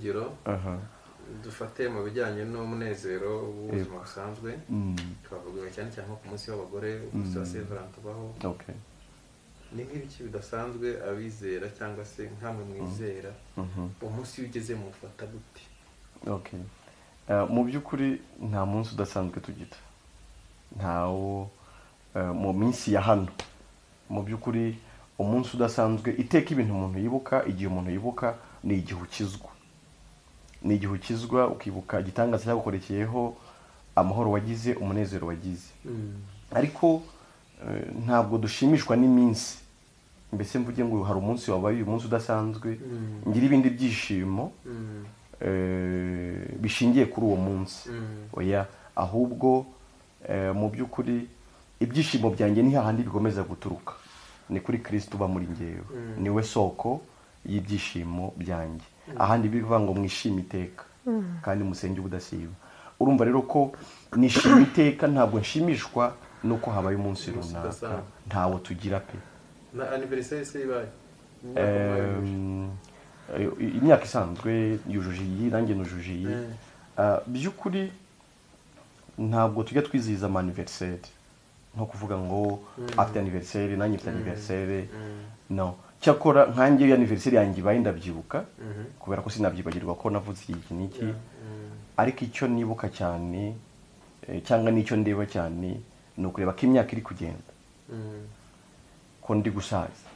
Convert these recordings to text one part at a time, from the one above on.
Urugero dufate mu bijyanye n'umunezero w'ubuzima busanzwe, twavuga cyane cyane nko ku munsi w'abagore, umunsi wa Saint Valentin ubaho. Ni nk'ibiki bidasanzwe abizera cyangwa se nkamwe mwizera, umunsi iyo ugeze mufata gute? Okay. Mu by'ukuri nta munsi udasanzwe tugira, ntawo mu minsi ya hano. Mu by'ukuri umunsi udasanzwe iteka ibintu umuntu yibuka, igihe umuntu yibuka ni igihe ukizwa, ni igihe ukizwa ukibuka igitangaza cyagukorekeyeho, amahoro wagize, umunezero wagize. Ariko ntabwo dushimishwa n'iminsi, mbese mvuge ngo hari umunsi wabaye uyu munsi udasanzwe, ngira ibindi byishimo bishingiye kuri uwo munsi. Oya, ahubwo mu by'ukuri ibyishimo byanjye ni hahandi bikomeza guturuka, ni kuri Kristo uba muri njyewe, niwe soko y'ibyishimo byanjye. Ahandi bivuga ngo mwishime iteka kandi musenge ubudasiba. Urumva rero ko nishima iteka, ntabwo nshimishwa nuko habaye umunsi Umunsi runaka, udasanzwe. Ntawo tugira pe. Na anniversaire se ibaye? Imyaka isanzwe yujuje iyi, nanjye nujuje iyi. By'ukuri ntabwo tujya twizihiza ama anniversaire, nko kuvuga ngo afite anniversaire nanjye mfite anniversaire, no. Cyakora nkanjye iyo anniversaire yanjye ibaye ndabyibuka, kubera ko sinabyibagirwa ko navutse iki n'iki. Ariko icyo nibuka cyane cyangwa n'icyo ndeba cyane ni ukureba ko imyaka iri kugenda, ko ndi gusaza.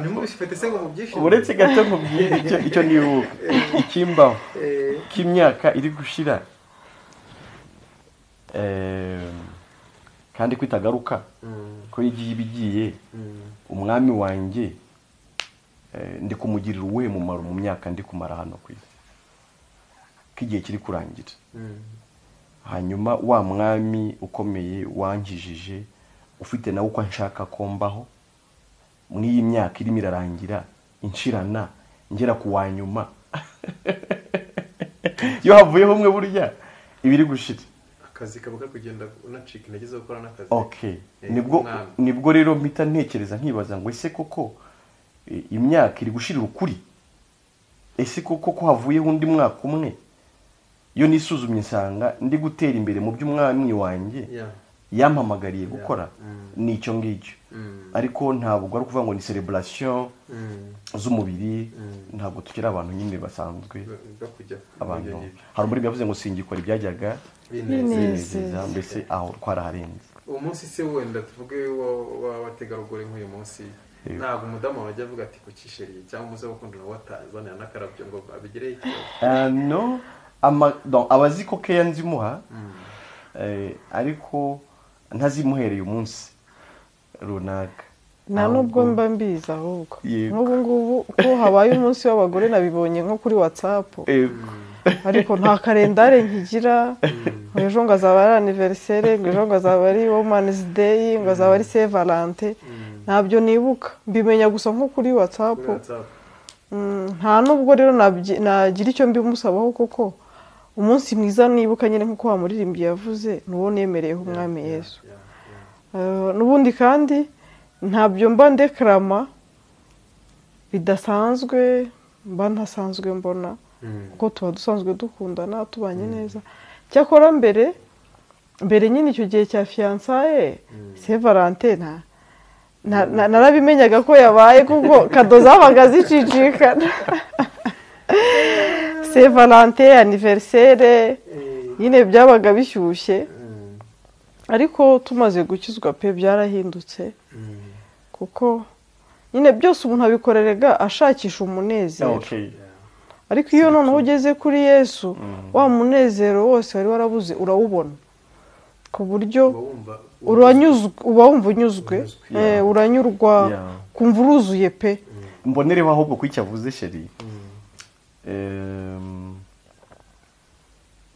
Ntimubifate se ngo mubyishime. Uretse gato nkubwire icyo nibuka ikimbaho, k'imyaka iri gushira, kandi ko itagaruka, ko igiye iba igiye. Umwami wanjye ndi kumugirira uwuhe mumaro mu myaka ndi kumara hano ku isi, ko igihe kiri kurangira? Hanyuma wa mwami ukomeye wankijije, ufite nawe uko anshaka ko mbaho mw'iyi myaka irimo irarangira inshirana ngera ku wa nyuma, iyo havuyeho umwe burya ibiri gushira. Akazi kaba kugenda unacika intege zo gukora n'akazi. Okay. Nibwo Umwami. Nibwo rero mpita ntekereza nkibaza ngo ese koko imyaka iri gushirira ukuri? Ese koko ko havuyeho undi mwaka umwe, iyo nisuzumye nsanga ndi gutera imbere mu by'umwami wanjye yampamagariye gukora? Ni icyo ngicyo. Ariko ntabwo ari ukuvuga ngo ni celebration z'umubiri, ntabwo tukiri abantu nyine basanzwe. Kujya Abantu ibyo ngibyo. hari umuririmbyi yavuze ngo singikora ibyajyaga binezeza. binezeza, mbese aho twaraharenze. Uwo munsi se wenda tuvuge w'abategarugori, nk'uyu munsi, ntabwo umudamu wajya avuga ati kuki chérie, cyangwa umunsi w'abakundana watazanira n'akarabyo ngo abigireho ikibazo? No, donc, abazi ko keya nzimuha, ariko ntazimuhereye umunsi runaka. Nta nubwo mba mbizi ahubwo. Yego. Nk'ubu ngubu ko habaye umunsi w'abagore, nabibonye nko kuri WhatsApp, ariko nta calendar nkigira ngo ejo ngo azaba ari anniversaire, ngo ejo ngo azaba ari Women's Day, ngo azaba ari Saint Valentin. Ntabyo nibuka, mbimenya gusa nko kuri WhatsApp. Kuri WhatsApp. Nta nubwo rero nagira icyo mbimusabaho, kuko umunsi mwiza nibuka nyine, nk'uko wa muririmbyi yavuze, ni uwo nemereyeho umwami Yesu. N'ubundi kandi ntabyo mba ndekarama bidasanzwe mba ntasanzwe mbona, kuko tuba dusanzwe dukundana, tubanye neza. Cyakora mbere mbere nyine, icyo gihe cya fiançailles, Saint Valentin narabimenyaga ko yabaye, kuko cadeaux zabaga zicicikana, Saint Valentin, anniversaire, nyine byabaga bishyushye. Ariko tumaze gukizwa pe, byarahindutse, kuko nyine byose umuntu abikorerega ashakisha umunezero. Ariko iyo noneho ugeze kuri Yesu, wa munezero wose wari warabuze urawubona, ku buryo uba wumva uranyuzwe, uba wumva unyuzwe. Unyuzwe. Uranyurwa, kumva uruzuye pe. Mbonereho ahubwo ko icyo avuze chérie,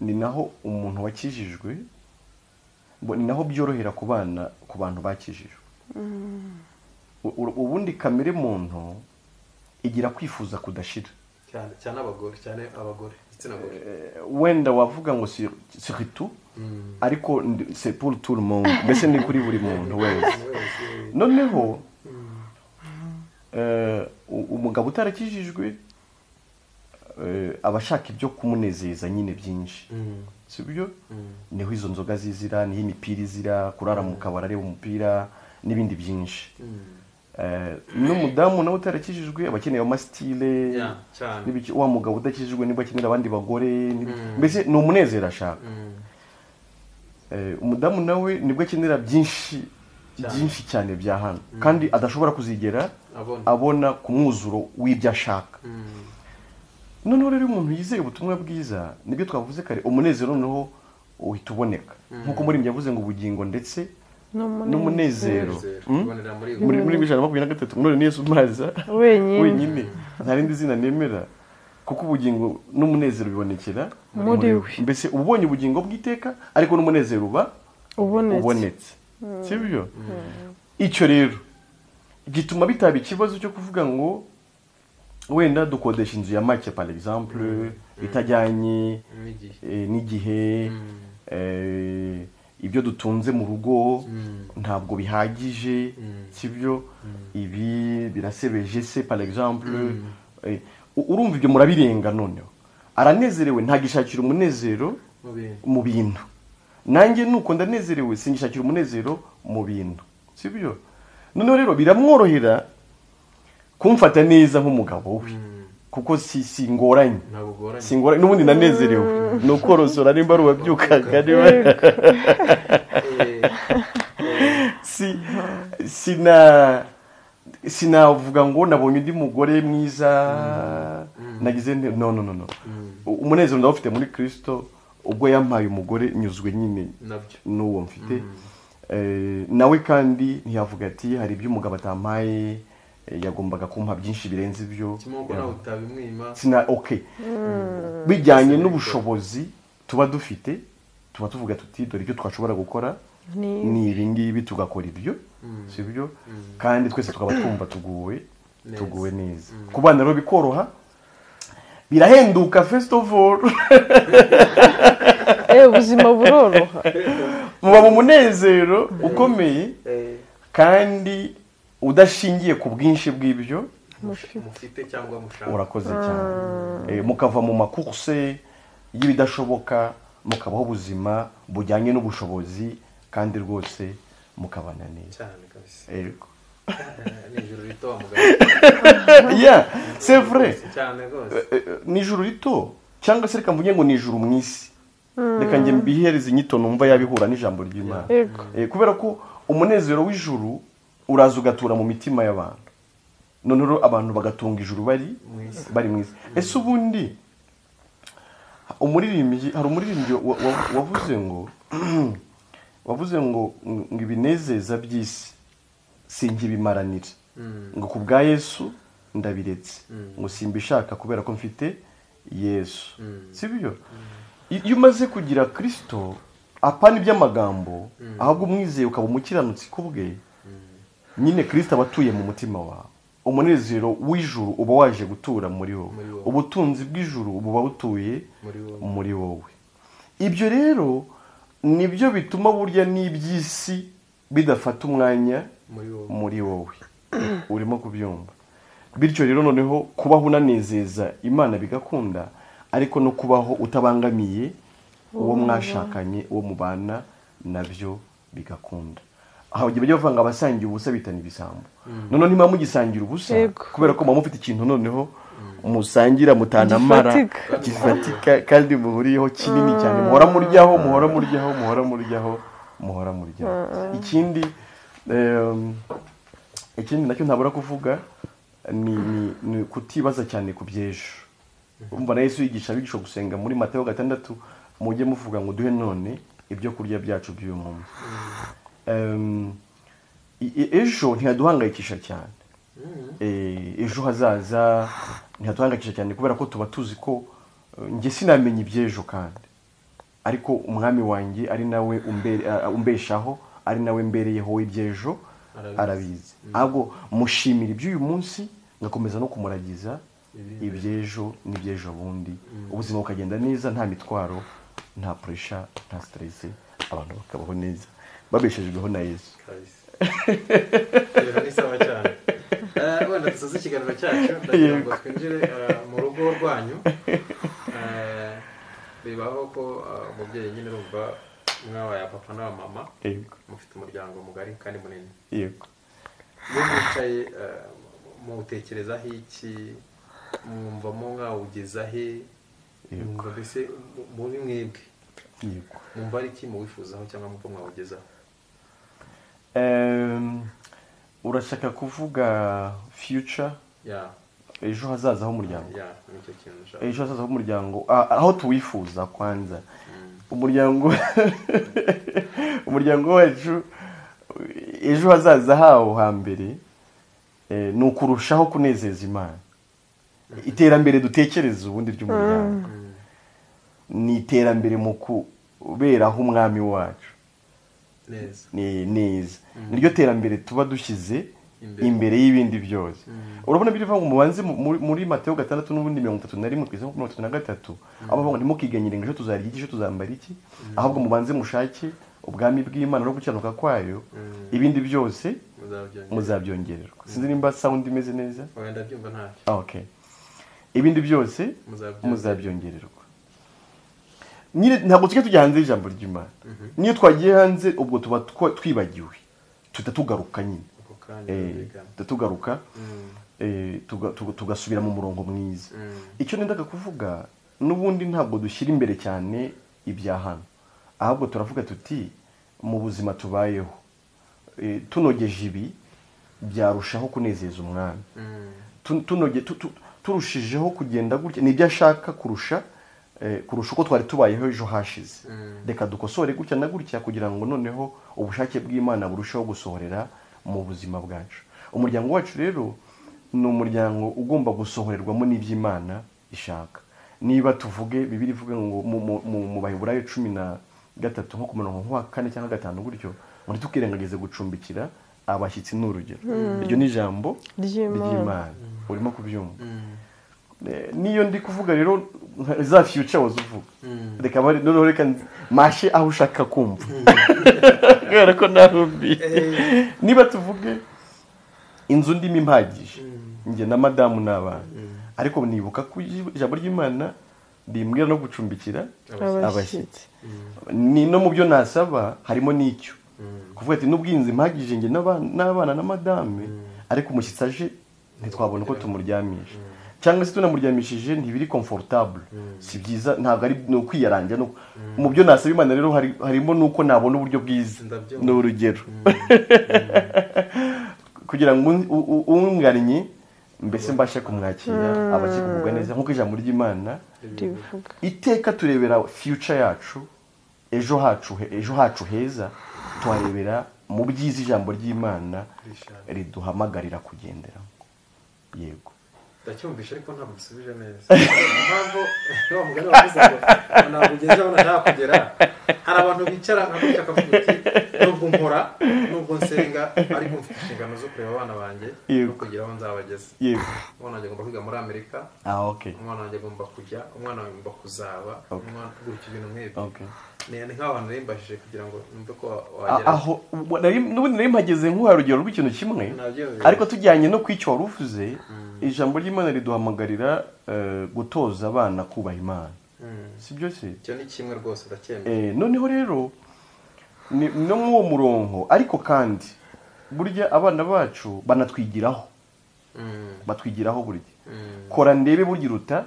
ni naho umuntu wakijijwe, ni naho byorohera ku bana, ku bantu bakijijwe. Ubundi kamere muntu igira kwifuza kudashira. Cyane cyane abagore, cyane abagore, igitsina gore. Wenda wavuga ngo surtout, ariko c'est pour tout le monde, mbese ni kuri buri muntu wese. Wese. Noneho umugabo utarakijijwe Aba ashaka ibyo kumunezeza nyine byinshi, sibyo? Niho izo nzoga zizira, niho imipira izira, kurara mu kabari areba umupira n'ibindi byinshi. N'umudamu nawe utarakijijwe aba akeneye amasitile n'ibiki, wa mugabo udakijijwe nibwo akenera abandi bagore, mbese ni umunezero ashaka. Umudamu nawe nibwo akenera byinshi byinshi cyane bya hano, kandi adashobora kuzigera abona ku mwuzuro w'ibyo ashaka. Noneho rero umuntu yizeye ubutumwa bwiza, nibyo twavuze kare, umunezero noneho uhita uboneka. Nkuko muri yavuze ngo ubugingo ndetse n'umunezero muri 123, none Yesu maza wenyine nta rindi zina nemera, kuko ubugingo n'umunezero bibonekera muri we. Mbese ubonye ubugingo bw'iteka, ariko n'umunezero uba ubonetse, sibyo? Icyo rero gituma bitaba ikibazo cyo kuvuga ngo wenda dukodesha inzu ya make par exemple itajyanye n'igihe, ibyo dutunze mu rugo ntabwo bihagije, sibyo? Ibi birasebeje se par exemple, urumva ibyo murabirenga. Noneho aranezerewe, ntagishakira umunezero mu bintu. Nanjye nuko ndanezerewe, singishakira umunezero mu bintu, sibyo? Noneho rero biramworohera kumfata neza nk'umugabo we, kuko si ngoranye, singoranye n'ubundi nanezerewe, nukorosora nimba ari uwabyukaga niba sinavuga ngo nabonye undi mugore mwiza nagize no no no. Umunezero ndawufite muri Kristo, ubwo yampaye umugore nyuzwe nyine n'uwo mfite. Nawe kandi ntiyavuga ati hari ibyo umugabo atampaye, yagombaga kumpa byinshi birenze ibyo. Sina okay. Bijyanye n'ubushobozi tuba dufite, tuba tuvuga tuti dore icyo twashobora gukora ni ibi ngibi, tugakora ibyo, sibyo? Kandi twese tukaba twumva tuguwe neza. Kubana rero bikoroha, birahenduka first of all. Ubuzima buroroha, muba mu munezero ukomeye kandi udashingiye ku bwinshi bw'ibyo mufite cyangwa mushaka. Urakoze cyane. Mukava mu makurse y'ibidashoboka, mukabaho ubuzima bujyanye n'ubushobozi, kandi rwose mukabana neza cyane kabisa. Yego, ni ijuru rito mugabo. Yeah, c'est vrai. Cyane rwose ni ijuru rito, cyangwa se reka mvuge ngo ni ijuru mu isi. Reka nge mbihereze inyito numva yabihura n'ijambo ry'Imana. Kubera ko umunezero w'ijuru uraza ugatura mu mitima y'abantu, noneho abantu bagatunga ijuru bari mu isi. Ese ubundi umuririmbyi, hari umuririmbyi wavuze ngo ibinezeza by'isi sinkibimaranira, ngo ku bwa Yesu ndabiretse, ngo simbishaka kubera ko mfite Yesu, sibyo? Iyo umaze kugira Kristo, apana iby'amagambo, ahubwo umwizeye ukaba umukiranutsi kubwe, nyine Kristo aba atuye mu mutima wawe. Umunezero w'ijuru uba waje gutura muri wowe, ubutunzi bw'ijuru buba butuye muri wowe. Ibyo rero nibyo bituma burya n'iby'isi bidafata umwanya muri wowe. Urimo kubyumva? Bityo rero noneho kubaho unanezeza Imana bigakunda, ariko no kubaho utabangamiye uwo mwashakanye, uwo mubana, nabyo bigakunda. Aho bajya bavuga ngo abasangiye ubusa bitana ibisambo. Noneho ntima mugisangira ubusa, kubera ko muba mufite ikintu noneho musangira mutanamara, gifatika kandi muhuriyeho kinini cyane, muhora muryaho, muhora muryaho, muhora muryaho, muhora muryaho. Ikindi nacyo ntabura kuvuga ni kutibaza cyane ku by'ejo. Umva na Yesu yigisha abigisha gusenga muri Matayo 6, mujye muvuga ngo duhe none ibyo kurya byacu by'uyu munsi. Ejo ntiyaduhangayikisha cyane. Ejo hazaza ntiyaduhangayikisha cyane, kubera ko tuba tuzi ko njye sinamenye iby'ejo, kandi ariko umwami wanjye ari nawe umbeshaho, ari nawe mbereyeho iby'ejo arabizi. Ahubwo mushimira iby'uyu munsi, ngakomeza no kumuragiza iby'ejo n'iby'ejo bundi, ubuzima bukagenda neza, nta mitwaro, nta pressure, nta stress, abantu bakabaho neza babeshejweho na Yesu. Ni sawa cyane. Wenda dusoze ikiganiro cyacu, ndagira ngo twinjire mu rugo rwanyu. Bibaho ko umubyeyi nyine urumva mwabaye papa na mama, mufite umuryango mugari kandi munini. Yego. Iyo mwicaye mutekerezaho iki, mwumvamo mwawugeza he, mwumva mbese muri mwebwe mwumva ari iki muwifuzaho cyangwa mwumva mwawugezaho? Urashaka kuvuga future? Ejo hazaza h'umuryango. Ejo hazaza h'umuryango, aho tuwifuza kwanza. Umuryango umuryango wacu ejo hazaza hawo hambere ni ukurushaho kunezeza Imana. Iterambere dutekereza ubundi ry'umuryango ni iterambere mu kuberaho umwami wacu neza. Niryo terambere tuba dushyize imbere y'ibindi byose. Urabona birivuga ngo mubanze muri Mateo 6 n'ubundi 31 kugeza 33, aho bavuga ngo ntimukiganyire ngo ejo tuzarya iki, ejo tuzambara iki, ahubwo mubanze mushake ubwami bw'Imana no gukiranuka kwayo, ibindi byose muzabyongererwa. Sinzi nimba sound imeze neza. Ndabyumva ntacyo. Okay. Ibindi byose muzabyongererwa. Nyine ntabwo tujya tujya hanze y'ijambo ry'Imana. Niyo twagiye hanze ubwo tuba twibagiwe, tutatugaruka nyine. Tugaruka tugasubira mu murongo mwiza. Icyo nendaga kuvuga n'ubundi ntabwo dushyira imbere cyane ibya hano, ahubwo turavuga tuti mu buzima tubayeho tunogeje ibi byarushaho kunezeza umwami. Turushijeho kugenda gutya nibyo ashaka kurusha uko twari tubayeho ejo hashize. Reka dukosore gutya na gutya kugira ngo noneho ubushake bw'Imana burusheho gusohorera mu buzima bwacu. Umuryango wacu rero ni umuryango ugomba gusohorerwamo n'iby'Imana ishaka. Niba tuvuge Bibiliya ivuga ngo mu Baheburayo 13 nko ku murongo wa 4 cyangwa 5 gutyo, ngo tukirengagize gucumbikira abashyitsi n'urugero. Iryo ni ijambo ry'Imana. Urimo kubyumva. Niyo ndi kuvuga rero za future wazuvuga. Reka bari noneho reka mashe aho ushaka kumva. Kubera ko narumbi. Niba tuvuge inzu ndimo impagije njye na madamu n'abana, ariko nibuka ko ijambo ry'Imana rimbwira no gucumbikira abashyitsi. Ni no mu byo nasaba harimo n'icyo kuvuga ati n'ubwinzi impagije njye n'abana na madame, ariko umushyitsi aje ntitwabona uko tumuryamisha, cyangwa se tunamuryamishije ntibiri comfortable, si byiza, ntabwo ari no kwiyaranja. No mu byo nasaba Imana rero harimo nuko nabona uburyo bwiza n'urugero kugira ngo ungannye mbese mbashe kumwakira abashe kugubwa neza nkuko ijambo ry'Imana rivuga. Iteka turebera future yacu, ejo hacu heza, tuharebera mu byiza ijambo ry'Imana riduhamagarira kugendera. Yego. Ndacyumvisha ariko ntabwo gisubije neza. Impamvu wa mugani wavuze ngo ntabwo ugeze aho nashaka kugera. Hari abantu bicara nka gutya akavuga uti nubwo nkora nubwo nsenga ariko mfite inshingano zo kureba abana banjye no kugira aho nzabageza. Yego. Umwana wanjye agomba kwiga muri Amerika. Umwana wanjye agomba kujya, umwana wanjye agomba kuzaba, umwana gutya ibintu nk'ibyo. Ni nk'abantu narimbashije kugira ngo numve ko wagera aho. N'ubundi nari mpageze nk'uha urugero rw'ikintu kimwe, ariko tujyanye no kwicyo wari uvuze, ijambo ry'Imana riduhamagarira gutoza abana kubaha Imana. Si byo se? Icyo ni kimwe rwose ndacyemera. Noneho rero no mw'uwo murongo, ariko kandi burya abana bacu banatwigiraho. Batwigiraho burya. Kora ndebe burya iruta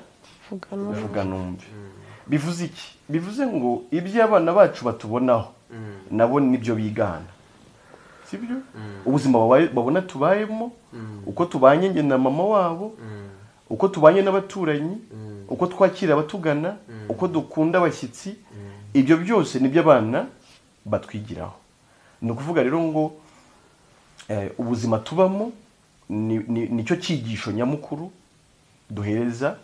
vuga numve. Bivuze iki? Bivuze ngo ibyo abana bacu batubonaho nabo nibyo bigana. Sibyo? Ubuzima babona tubayemo, uko tubanye nge na mama wabo, uko tubanye n'abaturanyi, uko twakira abatugana, uko dukunda abashyitsi, ibyo byose nibyo abana batwigiraho. Ni ukuvuga rero ngo ubuzima tubamo nicyo cyigisho nyamukuru duhereza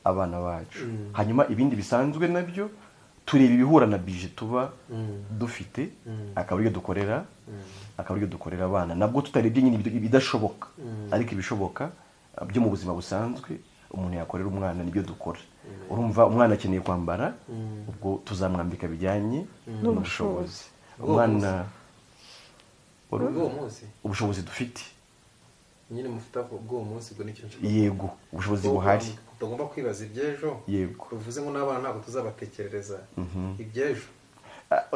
abana bacu. Hanyuma ibindi bisanzwe nabyo tureba ibihura na budget tuba dufite, akaba aribyo dukorera, akaba aribyo dukorera abana. Nabwo tutarebye nyine ibidashoboka, ariko ibishoboka byo mu buzima busanzwe umuntu yakorera umwana nibyo dukora. Urumva umwana akeneye kwambara, ubwo tuzamwambika bijyanye n'ubushobozi. Umwana ubushobozi dufite. Nyine mufite bw'uwo munsi ubwo nicyo nshaka. Yego, ubushobozi buhari. Tutagomba kwibaza iby'ejo. Yego. Bivuze ngo n'abana ntabwo tuzabatekerereza iby'ejo.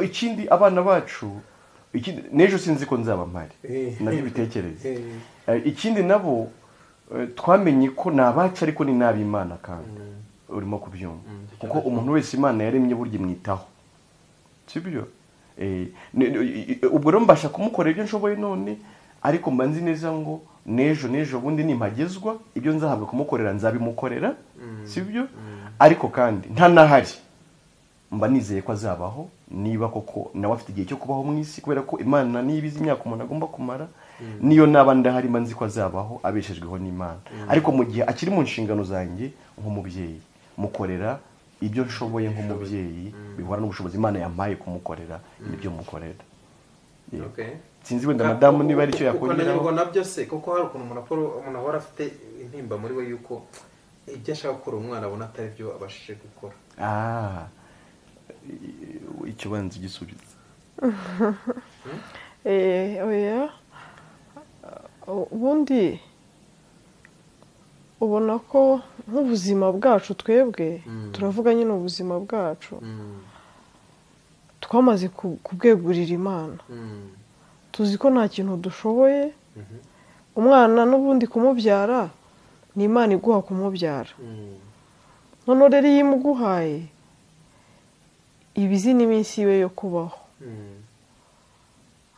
Ikindi abana bacu n'ejo sinzi ko nzaba mpari nabyo bitekereze. Ikindi nabo twamenye ko ni abacu ariko ni n'ab'Imana kandi urimo kubyumva, kuko umuntu wese Imana yaremye burya imwitaho, sibyo? Ubwo rero mbasha kumukorera ibyo nshoboye none, ariko mba nzi neza ngo n'ejo bundi nimpagezwa ibyo nzahabwa kumukorera nzabimukorera, sibyo? Ariko kandi ntanahari mba nizeye ko azabaho, niba koko nawe afite igihe cyo kubaho mu isi, kubera ko Imana niba izi imyaka umuntu agomba kumara, niyo naba ndahari mba nzi ko azabaho abeshejweho n'Imana. Ariko mu gihe akiri mu nshingano zanjye nk'umubyeyi, mukorera ibyo nshoboye nk'umubyeyi bihura n'ubushobozi Imana yampaye kumukorera, nibyo mukorera. Sinzi wenda madamu niba ari cyo yakongeraho. Kuko nabyo se, kuko hari ukuntu umuntu ahora afite intimba muri we yuko ibyo ashaka gukora umwana abona atari byo abashije gukora. Ikibanza gisubiza. Oya, ubundi ubona ko nk'ubuzima bwacu twebwe turavuga nyine ubuzima bwacu twamaze kubwegurira Imana. Tuzi ko nta kintu dushoboye. Umwana n'ubundi kumubyara ni Imana iguha kumubyara. None rero iyo imuguhaye ibizi n'iminsi yiwe yo kubaho.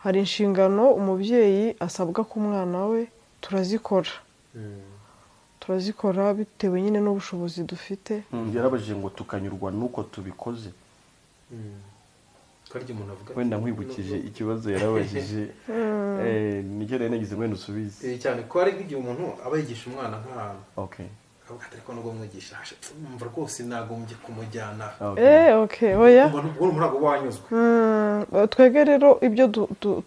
Hari inshingano umubyeyi asabwa ku mwana we, turazikora bitewe nyine n'ubushobozi dufite. Yarabajije ngo tukanyurwa nuko tubikoze. Wenda nkwibukije ikibazo yarabajije, nicyo nari nagize mwene usubize. Cyane ko ari nk'igihe umuntu aba yigisha umwana nk'ahantu. Okay. Ariko nubwo mwigisha umva rwose nagombye kumujyana. Okay, oya. Umuntu ntabwo wanyuzwe. Twebwe rero ibyo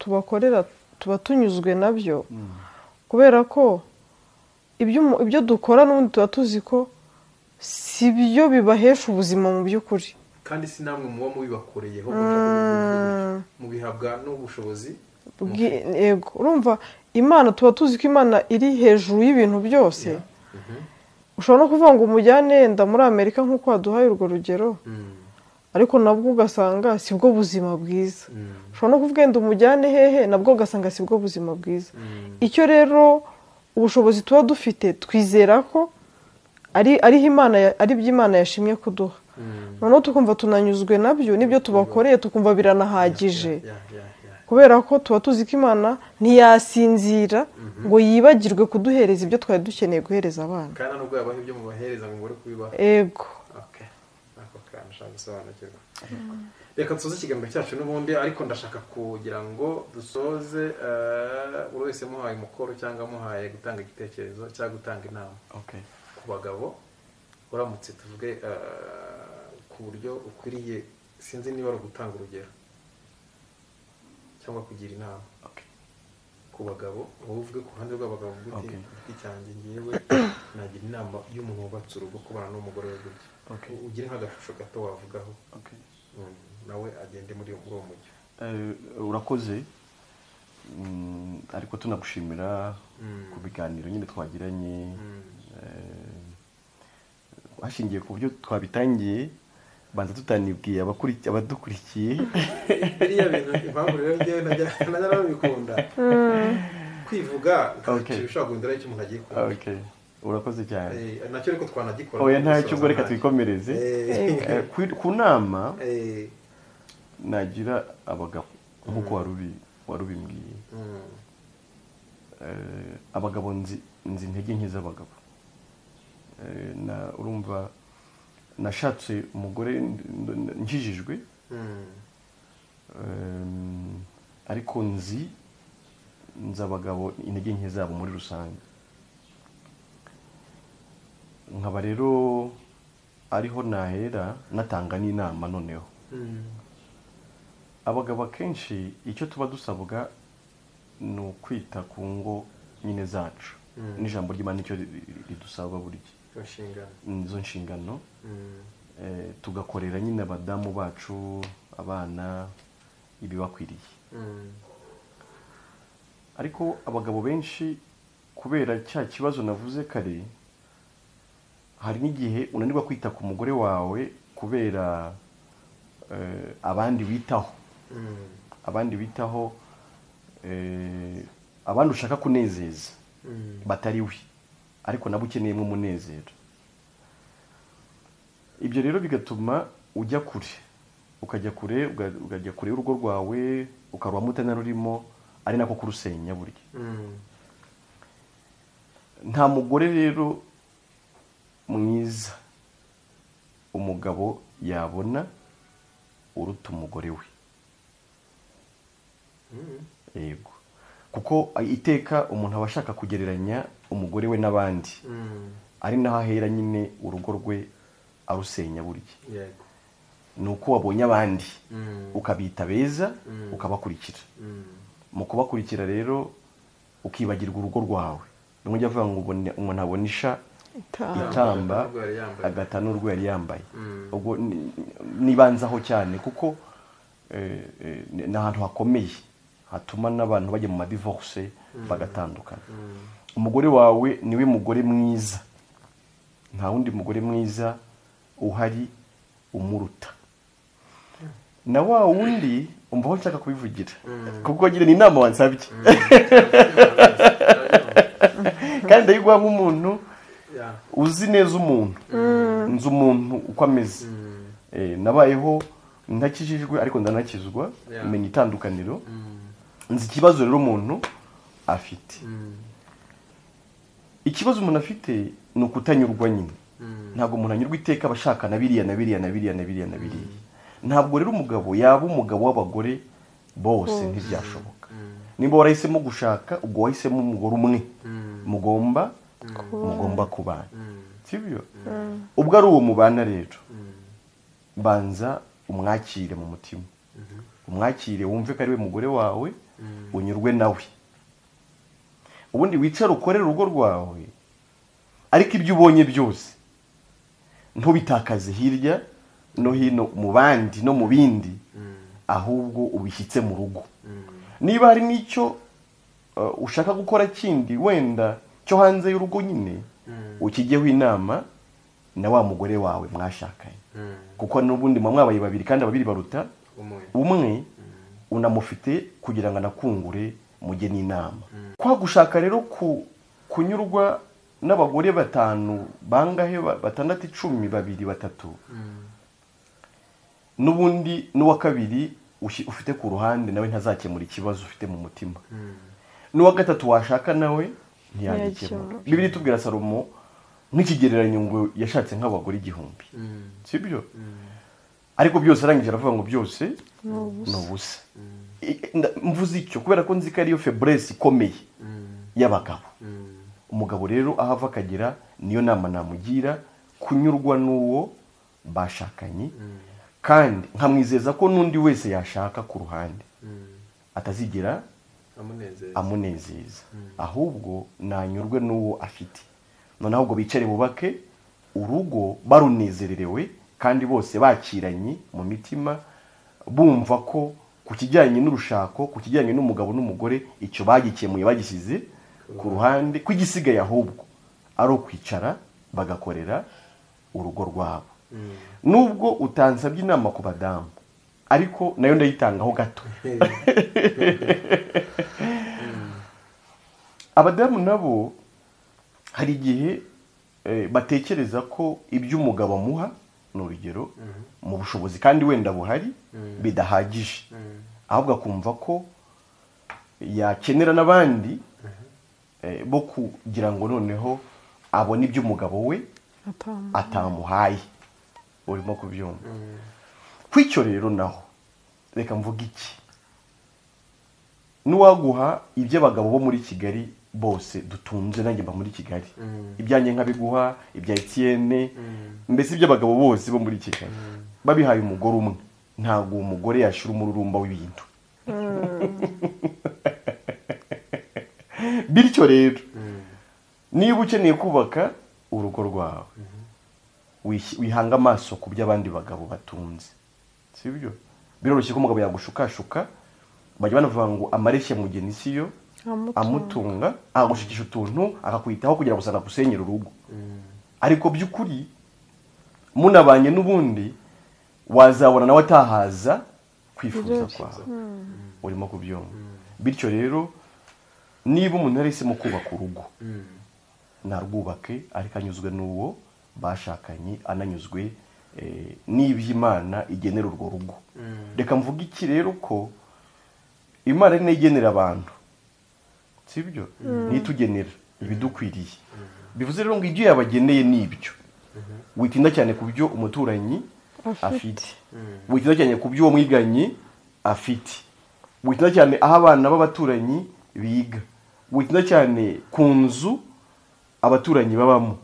tubakorera tuba tunyuzwe nabyo, kubera ko ibyo dukora n'ubundi tuba tuzi ko si byo bibahesha ubuzima mu by'ukuri. Kandi si namwe muba mubibakoreyeho, mubihabwa n'ubushobozi. Yego, urumva Imana tuba tuzi ko Imana iri hejuru y'ibintu byose. Ushobora no kuvuga ngo umujyane yenda muri Amerika nk'uko waduhaye urwo rugero, ariko nabwo ugasanga si bwo buzima bwiza. Ushobora no kuvuga yenda umujyane hehe, nabwo ugasanga si bwo buzima bwiza. Icyo rero ubushobozi tuba dufite twizera ko ari Imana, ari by'Imana yashimye kuduha. Noneho tukumva tunanyuzwe nabyo, nibyo tubakoreye tukumva biranahagije, kubera ko tuba tuzi ko Imana ntiyasinzira ngo yibagirwe kuduhereza ibyo twari dukeneye guhereza abana. Kandi nubwo yabaha ibyo mubahereza ngo mubure kubibaha. Yego. Okay. Ako kantu nshaka gusobanukirwa. Reka dusoze ikiganiro cyacu n'ubundi, ariko ndashaka kugira ngo dusoze buri wese muhaye umukoro cyangwa muhaye gutanga igitekerezo cyangwa gutanga inama. Okay. Ku bagabo uramutse tuvuge ku buryo ukwiriye, sinzi niba ari ugutanga urugero cyangwa kugira inama. Okay. Ku bagabo, wowe uvuge ku ruhande rw'abagabo gute giti cyanjye ngewe nagira inama y'umuntu wubatse urugo kubana n'umugore we gutya. Okay. Ugire nk'agashusho gato wavugaho. Okay. Nawe agende muri uwo mujyo. Urakoze, ariko tunagushimira ku biganiro nyine twagiranye, hashingiye ku buryo twabitangiye banza tutanibwiye abadukurikiye. Biriya bintu impamvu rero njyewe najya nabikunda kwivuga ntacyo bishobora guhindura icyo umuntu agiye kumva. Okay. Urakoze cyane. Nacyo ariko twanagikora. Oya ntacyo, ubwo reka twikomereze. Ku nama nagira abagabo nk'uko warubimbwiye. Abagabo nzi intege nke z'abagabo. Urumva nashatse umugore nkijijwe, ariko nzi abagabo intege nke zabo muri rusange. Nkaba rero ariho nahera natanga n'inama noneho. Abagabo akenshi icyo tuba dusabwa ni ukwita ku ngo nyine zacu, n'ijambo ry'Imana nicyo ridusaba buri gihe, izo nshingano tugakorera nyine abadamu bacu, abana, ibibakwiriye. Ariko abagabo benshi Kubera cya kibazo navuze kare, hari n'igihe unanirwa kwita ku mugore wawe kubera abandi witaho, abandi ushaka kunezeza batari we, ariko nabo ukeneyemo umunezero. Ibyo rero bigatuma ujya kure, ukajya kure, ukajya kure y'urugo rwawe, ukarwamo utanarurimo, ari nako kurusenya burya. Nta mugore rero mwiza umugabo yabona uruta umugore we. Yego, kuko iteka umuntu aba ashaka kugereranya umugore we n'abandi, ari naho ahera nyine urugo rwe arusenya burya. Yego, ni uko wabonye abandi ukabita beza, ukabakurikira. Mu kubakurikira rero ukibagirwa urugo rwawe. Nimwe ujya avuga ngo umuntu abona isha itamba agata n'urwo yari yambaye. Ubwo nibanzaho cyane kuko ni ahantu hakomeye hatuma n'abantu bajya mu madivorce bagatandukana. Umugore wawe niwe mugore mwiza, nta wundi mugore mwiza uhari umuruta. Na wa wundi umva aho nshaka kubivugira, kuko ngira ni inama wansabye kandi ndayiguha nk'umuntu uzi neza umuntu, nzi umuntu uko ameze. Nabayeho ntakijijwe ariko ndanakizwa, menya itandukaniro, nzi ikibazo rero umuntu afite. Ikibazo umuntu afite ni ukutanyurwa nyine. Ntabwo umuntu anyurwa iteka abashaka na biriya na biriya na biriya na biriya na biriya. Ntabwo rero umugabo yaba umugabo w'abagore bose, ntibyashoboka. Nimba warahisemo gushaka, ubwo wahisemo umugore umwe mugomba kubana, sibyo? Ubwo ari uwo mubana rero, banza umwakire mu mutima, umwakire wumve ko ari we mugore wawe, unyurwe nawe. Ubundi wicare ukorere urugo rwawe, ariko ibyo ubonye byose ntubitakaze hirya no hino mu bandi no mu bindi, ahubwo ubishyitse mu rugo. Niba hari n'icyo ushaka gukora kindi wenda cyo hanze y'urugo nyine, ukigeho inama na wa mugore wawe mwashakanye, kuko n'ubundi mwabaye babiri kandi ababiri baruta umwe, unamufite kugira ngo anakungure mujye n'inama. Kwa gushaka rero kunyurwa n'abagore 5 bangahe 6 10 2 3, n'ubundi n'uwa kabiri ufite ku ruhande nawe ntazakemura ikibazo ufite mu mutima, n'uwa gatatu washaka nawe ntiyagikemura. Bibiliya itubwira Salomo nk'ikigereranyo ngo yashatse nk'abagore 1000, sibyo? Ariko byose arangije aravuga ngo byose ni ubusa. Mvuze icyo kubera ko nzi ko ariyo faiblesse ikomeye y'abagabo. Umugabo rero aho ava akagera, niyo nama namugira, kunyurwa n'uwo bashakanye, kandi nkamwizeza ko n'undi wese yashaka ku ruhande atazigera amunezeza, ahubwo nanyurwe n'uwo afite. Noneho ahubwo bicare bubake urugo barunezererewe, kandi bose bakiranye mu mitima, bumva ko ku kijyanye n'urushako, ku kijyanye n'umugabo n'umugore, icyo bagikemuye bagishyize ku ruhande, kw'igisigaye ahubwo ari ukwicara bagakorera urugo rwabo. Nubwo utansabye inama ku badamu, ariko nayo ndayitangaho gato. Abadamu nabo hari igihe batekereza ko ibyo umugabo amuha, ni urugero, mu bushobozi kandi wenda buhari, bidahagije, ahubwo akumva ko yakenera n'abandi bo kugira ngo noneho abone ibyo umugabo we atamuhaye. Urimo kubyumva? Kwicyo rero naho reka mvuga iki, nuwaguha ibyo abagabo bo muri Kigali bose dutunze, nanjye mba muri Kigali, ibyanjye nkabiguha, ibya Etienne, mbese ibyo abagabo bose bo muri Kigali babihaye umugore umwe, ntabwo umugore yashira umururumba w'ibintu. Bityo rero niba ukeneye kubaka urugo rwawe, wihanga amaso ku by'abandi bagabo batunze, sibyo? Biroroshye ko umugabo yagushukashuka, bajya banavuga ngo amareshya mugeni siyo Amutunga, agushikisha utuntu, akakwitaho kugira ngo sanagusenyera urugo. Ariko by'ukuri munabanye n'ubundi wazabona nawe atahaza kwifuza kwawe. Urimo kubyumva. Bityo rero niba umuntu yahisemo kubaka urugo, narwubake ariko anyuzwe n'uwo bashakanye, ananyuzwe n'iby'Imana igenera urwo rugo. Reka mvuge iki rero, ko Imana ari igenera abantu, sibyo? Nitugenera ibidukwiriye. Bivuze rero ngo ibyo yabageneye nibyo. Witinda cyane ku byo umuturanyi afite, witinda cyane ku byo mwiganye afite, witinda cyane aho abana b'abaturanyi biga, witinda cyane ku nzu abaturanyi babamo.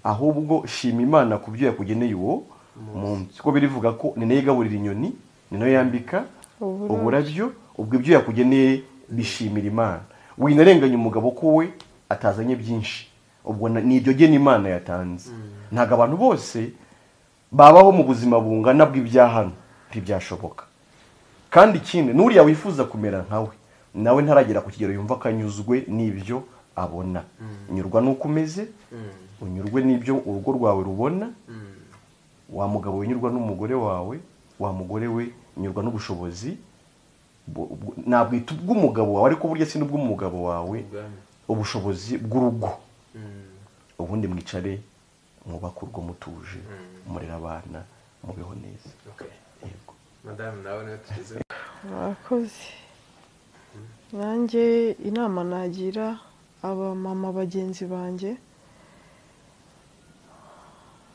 Ahubwo shima Imana ku byo yakugeneye uwo munsi, ko birivuga ko ni nayo igaburira inyoni, ni nayo yambika uburabyo. Ubwo ibyo yakugeneye bishimira Imana. Winarenganya umugabo ko we atazanye byinshi, ubwo ni ibyo gena Imana yatanze. Ntabwo abantu bose babaho mu buzima bungana bw'ibya hano, ntibyashoboka. Kandi ikindi, n'uriya wifuza kumera nkawe nawe ntaragera ku kigero yumva akanyuzwe n'ibyo abona. Unyurwa n'uko umeze, unyurwe n'ibyo urugo rwawe rubona. Wa mugabo winyurwa n'umugore wawe, wa mugore we unyurwa n'ubushobozi nabwita ubw'umugabo wawe, ariko burya si n'ubw'umugabo wawe, ubushobozi bw'urugo. Ubundi mwicare mwubake urugo mutuje, murera abana, mubeho neza. Yego. Madame, nawe niwe tugeze. Murakoze. Nanjye inama nagira abamama bagenzi banjye,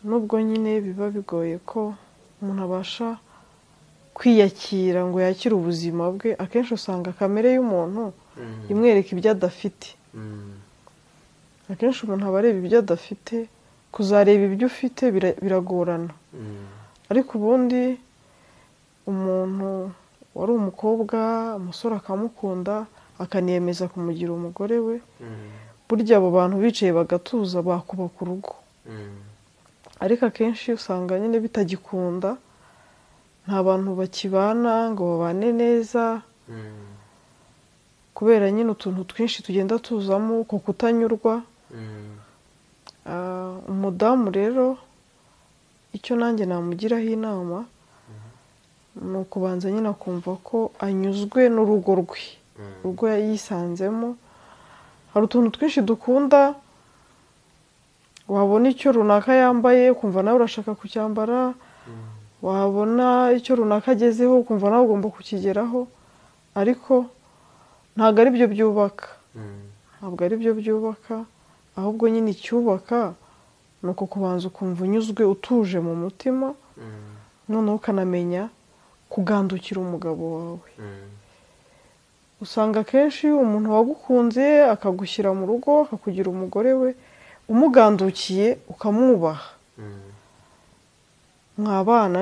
nubwo nyine biba bigoye ko umuntu abasha kwiyakira ngo yakire ubuzima bwe, akenshi usanga kamere y'umuntu imwereka ibyo adafite. Akenshi umuntu aba areba ibyo adafite, kuzareba ibyo ufite biragorana. Ariko ubundi umuntu wari umukobwa, umusore akamukunda, akaniyemeza kumugira umugore we, burya abo bantu bicaye bagatuza bakubaka urugo. Ariko akenshi usanga nyine bitagikunda, nta bantu bakibana ngo babane neza, kubera nyine utuntu twinshi tugenda tuzamo ku kutanyurwa. Umudamu rero icyo nanjye namugiraho inama ni ukubanza nyine akumva ko anyuzwe n'urugo rwe, urugo yisanzemo. Hari utuntu twinshi dukunda, wabona icyo runaka yambaye ukumva nawe urashaka kucyambara, wabona icyo runaka agezeho ukumva nawe ugomba kukigeraho, ariko ntabwo ari byo byubaka. Ntabwo ari byo byubaka, ahubwo nyine icyubaka ni uko kubanza ukumva unyuzwe, utuje mu mutima, noneho ukanamenya kugandukira umugabo wawe. Usanga akenshi umuntu wagukunze akagushyira mu rugo, akakugira umugore we, umugandukiye ukamwubaha, mwabana.